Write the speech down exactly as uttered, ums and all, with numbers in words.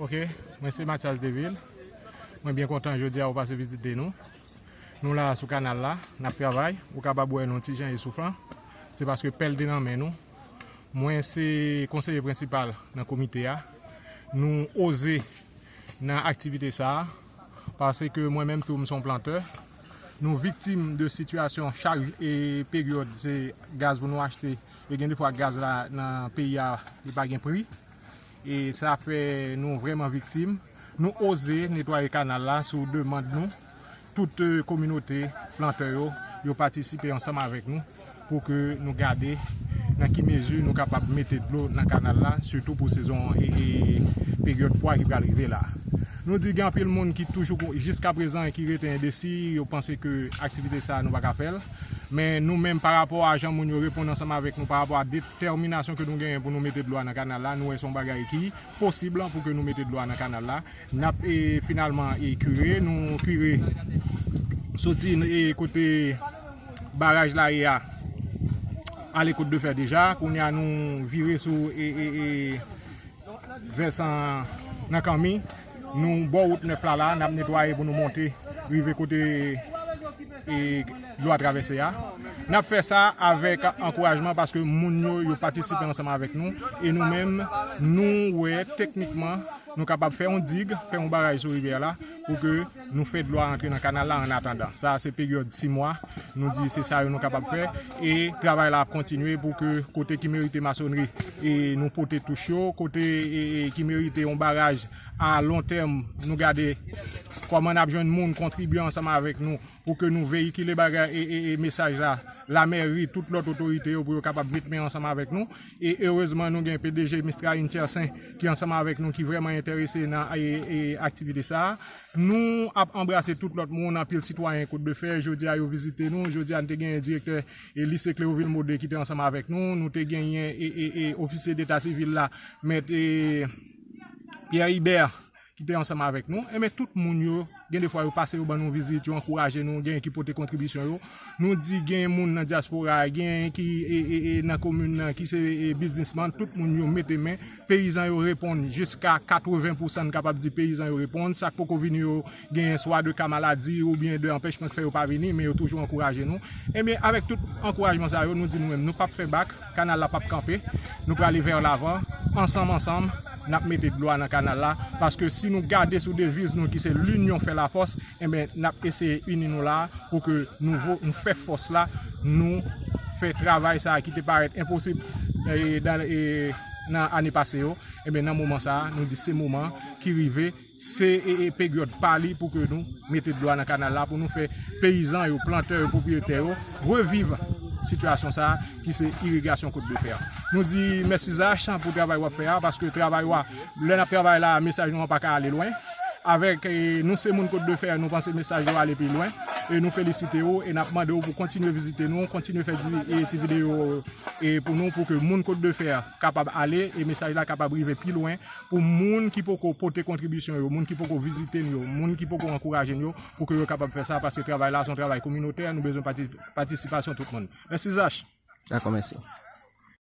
Ok, mwen se Mathias Deville. Mwen byen kontan jodi a ou pase vizite nou. Nou la sou kanal la, n ap travay. Ou kapab wè nou ti jan esouflan. Se paske pèl te nan men nou. Mwen se konseye prensipal nan komite a. Nou oze nan aktivite sa a, paske mwen menm tou m se yon plantè. Nou viktim de sitiyasyon chak e peryòd se gaz pou nou achte. E gen defwa gaz la nan peyi a li pa gen pri. E sa fè nou vrèman viktim. Nou oze netwaye kanal la sou demann nou. Tout eh, kominote plantè yo, yo patisipe ansanm avèk nou pou ke nou gade nan ki mezi nou kapab mete dlo nan kanal la, sitou pou sezon e, e peryòd pwa ki pral rive la. Nou di gen anpil moun ki toujou, jiska prezan, ki rete endesi, yo panse ke aktivite sa a nou pa ka fè l. Men nou menm, pa rapò a jan moun yo reponn ansanm avèk nou, pa rapò a detèminasyon ke nou genyen pou nou mete dlo a nan kanal la, nou wè se yon bagay ki posib pou ke nou mete dlo a nan kanal la. N ap e, finalman e, kire, nou kire soti e, kote baraj la ye a, ale Kot de Fè deja. Kounye a nou vire sou e, e, e, vèsan nan Kanmi. Nou bò wout nèf la la, n ap netwaye pou nou monte, rive kote e, dlo a travèse a. N ap fè sa avèk ankourajman paske moun yo, yo patisipe ansanm avèk nou. E nou menm, nou wè teknikman, nou kapab fè yon dig, fè yon baraj sou rivyè la pou ke nou fè dlo a antre nan kanal la an atandan. Sa a se peryòd sis mwa. Nou di se sa yo nou kapab fè. E travay la ap kontinye pou ke kote ki merite masonri, e nou pote touch yo. Kote e, e, ki merite yon baraj a lon tèm, nou gade kòman n ap jwenn moun kontribye ansanm avèk nou pou ke nou veyikile bagay e, e, e mesaj la. Lamèri, tout lòt otorite yo pou yo kapab met men ansanm avèk nou. E erezman, nou gen P D G Mistra Intyersen ki ansanm avèk nou, ki vrèman enterese nan e, e, aktivite sa a. Nou ap anbrase tout lòt moun, anpil sitwayen Kot de Fè. Jodi a, yo vizite nou. Jodi a, nou te gen direktè e, lise Cléoville Modé ki te ansanm avèk nou. Nou te genyen e, e, e, ofisye deta sivil la, mèt e, Pierre Hubert, ki te ansanm avèk nou. Enben, tout moun yo, gen defwa yo pase, yo ban nou vizit, yo ankouraje nou, gen ki pote kontribisyon yo. Nou di gen moun nan dyaspora, gen ki e, e, e, nan komin nan, ki se e, biznisman, tout moun yo mete men. Peyizan yo reponn jiska katreven pousan, n kapab di peyizan yo reponn. Sa k poko vini yo, genyen swa de ka maladi oubyen de anpèchman k fè yo pa vini, men yo toujou ankouraje nou. Enben, avèk tout ankourajman sa yo, nou di nou menm, nou p ap fè bak, kanal la p ap kanpe. Nou prale vè lavan, ansanm, ansanm, n ap mete dlo a nan kanal la. Paske si nou gade sou deviz nou ki se l'union fait la force, enben, n ap eseye ini nou la pou ke nou vo, nou fè fòs la, nou fè travay sa a ki te parèt enposib e, dan, e, nan ane pase yo. Enben, nan moman sa a, nou di se moman ki rive, se e, e, peryòd pa li pou ke nou mete dlo a nan kanal la, pou nou fè peyizan yo, plantè yo, pwopriyetè yo reviv sitiyasyon sa a ki se irigasyon Kot de Fè. Nou di mèsi Zach pou travay w ap fè a, paske travay w a, lè n ap travay la, mesaj nou an pa ka ale lwen. Avèk e, nou se moun Kot de Fè, nou panse mesaj yo ale pi lwen. E nou felisite w e n ap mande w pou kontinye vizite nou, kontinye fè di, e, ti videyo e, pou nou, pou ke moun Kot de Fè kapab ale e mesaj la kapab rive pi lwen. Pou moun ki poko pote kontribisyon yo, moun ki poko vizite n yo, moun ki poko ankouraje n yo, pou ke yo kapab fè sa, paske travay la se yon travay kominotè, nou bezwen pati, patisipasyon tout moun. Mèsi Zach. Dakò, mèsi.